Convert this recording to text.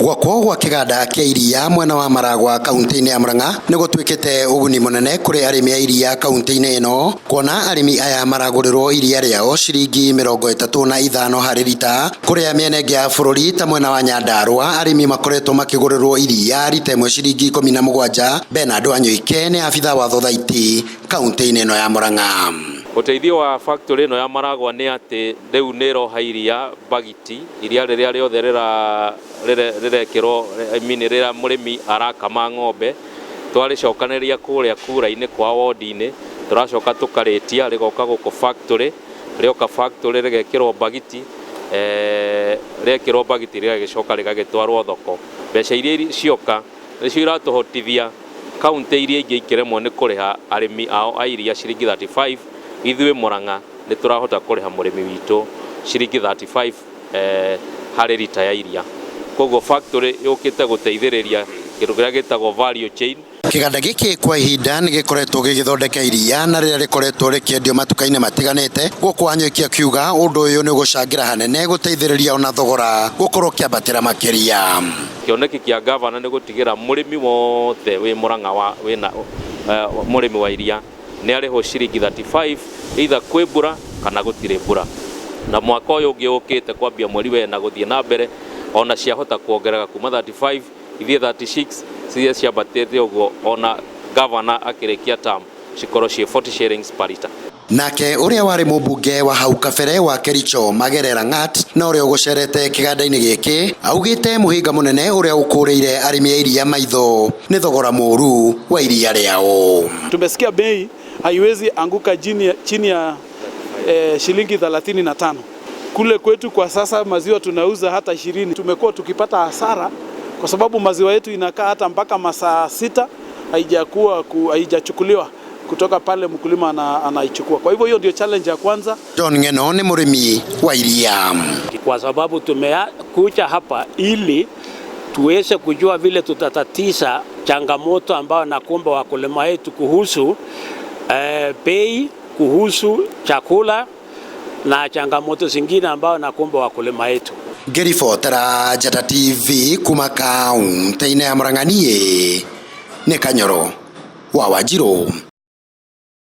Gwakwo gwa kĩganda kĩa iria mwena wa Maragwa kaunti-inĩ ya Murang'a nĩ gũtuĩkĩte ũguni mũnene kũrĩ arĩmi a iria kaunti-inĩ ĩno, kuona arĩmi aya maragũrĩrwo iria rĩao ciringi 35 harĩ rita, kũrĩa mĩena ĩngĩ ya bũrũri ta mwena wa Nyandarua arĩmi makoretwo makĩgũrĩrwo iria rita ĩmwe ciringi 17. Bernard Wanyoike nĩ abithaa wa thothaiti kaunti-inĩ ĩno ya Murang'a. Ũteithio wa factory ĩno ya Maragwa nĩ atĩ rĩu nĩ ĩroha iria bagiti, iria rĩrĩa rĩothe rĩrekĩrwo, I mean, rĩrĩa mũrĩmi arakama ng'ombe, twarĩcokanĩrĩria kũrĩa kura-inĩ kwa wodi-inĩ, tũracoka tũkarĩtia rĩgoka gũkũ factory, rĩoka factory rĩgekĩrwo bagiti, rĩekĩrwo bagiti rĩgagĩcoka rĩgagĩtwarwo thoko. Mbeca iria cioka nĩcio iratũhotithia kaunti iria ingĩ ikĩremwo nĩ kũrĩha arĩmi ao a iria ciringi 35, ithuĩ Murang'a nĩ tũrahota kũrĩha mũrĩmi witũ ciringi 35 harĩ rita ya iria. Koguo factory yũkĩte gũteithĩrĩria kĩndũ kĩrĩa gĩtagwo value chain. Kĩganda gĩkĩ kwa ihinda nĩ gĩkoretwo gĩgĩthondeka iria na rĩrĩa rĩkoretwo rĩkĩendio matuka-inĩ matiganĩte, gũkũ Wanyoike akiuga ũndũ ũyũ nĩ ũgũcangĩra hanene gũteithĩrĩria ona thogora gũkorwo ũkĩambatĩra makĩria. Kĩoneki kĩa gavana nĩ gũtigĩra mũrĩmi wothe wĩ Murang'a wa wĩna mũrĩmi wa iria nĩ arĩhwo ciringi 35, either kwĩ mbura kana gũtirĩ mbura. Na mwaka ũyũ ũngĩ ũkĩte kwambia mweri wena gũthiĩ na mbere, ona ciahota kuongereka kuma 35 ithiĩ 36, cirie ciambatĩte ũguo, ona gavana akĩrĩkia term cikorwo ciĩ 40 shillings per litre. Nake ũrĩa warĩ mũmbunge wa hau kabere wa Kericho, Magere Langat, na ũrĩa ũgũcerete kĩganda-inĩ gĩkĩ, augĩte mũhĩnga mũnene ũrĩa ũkũrĩire arĩmi a iria maitho nĩ thogora mũru wa iria rĩao. Tumesikia bei haiwezi anguka chini ya shilingi 35. Kule kwetu kwa sasa maziwa tunauza hata 20. Tumekuwa tukipata hasara kwa sababu maziwa yetu inakaa hata mpaka masaa 6 haijachukuliwa kutoka pale mkulima anaichukua. Kwa hivyo hiyo ndio challenge ya kwanza. John Ng'eno ni mũrĩmi wa iria. Kwa sababu tumekuja hapa ili tuweze kujua vile tutatatiza changamoto ambayo nakumba wakulima wetu kuhusu bei, kuhusu chakula na changamoto zingine ambayo nakumba wakulima wetu. Ngĩribotera Njata TV kuma kaunti-inĩ ya Murang'a, niĩ nĩ Kanyoro wa Wanjirũ.